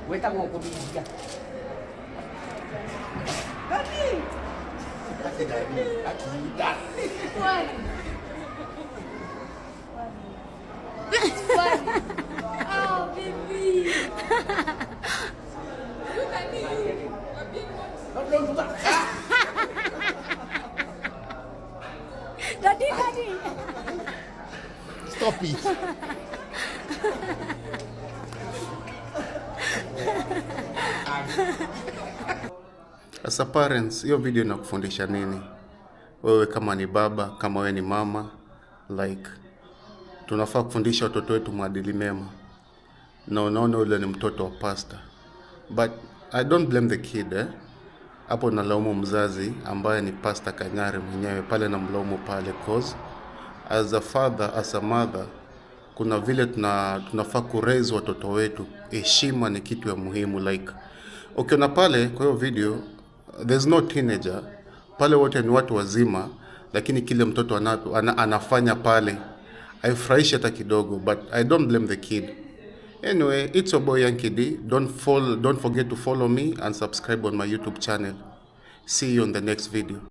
Wetagwo kũminjia. Oh, baby. Daddy, daddy. Stop it. As a parents, hiyo video inakufundisha nini? Wewe kama ni baba, kama wewe ni mama, like tunafaa kufundisha watoto wetu maadili mema. Na unaona yule ni mtoto wa pastor. But I don't blame the kid, eh? Hapo nalaumu mzazi ambaye ni Pastor Kanyari mwenyewe pale, namlaumu pale cause as a father, as a mother, kuna vile tunafaa kuraise watoto wetu. Heshima ni kitu ya muhimu. Like ukiona pale kwa hiyo video, there's no teenager pale, wote ni watu wazima, lakini kile mtoto anafanya pale haifurahishi hata kidogo, but I don't blame the kid. Anyway, it's your boy Yankee D. Don't forget to follow me and subscribe on my YouTube channel. See you on the next video.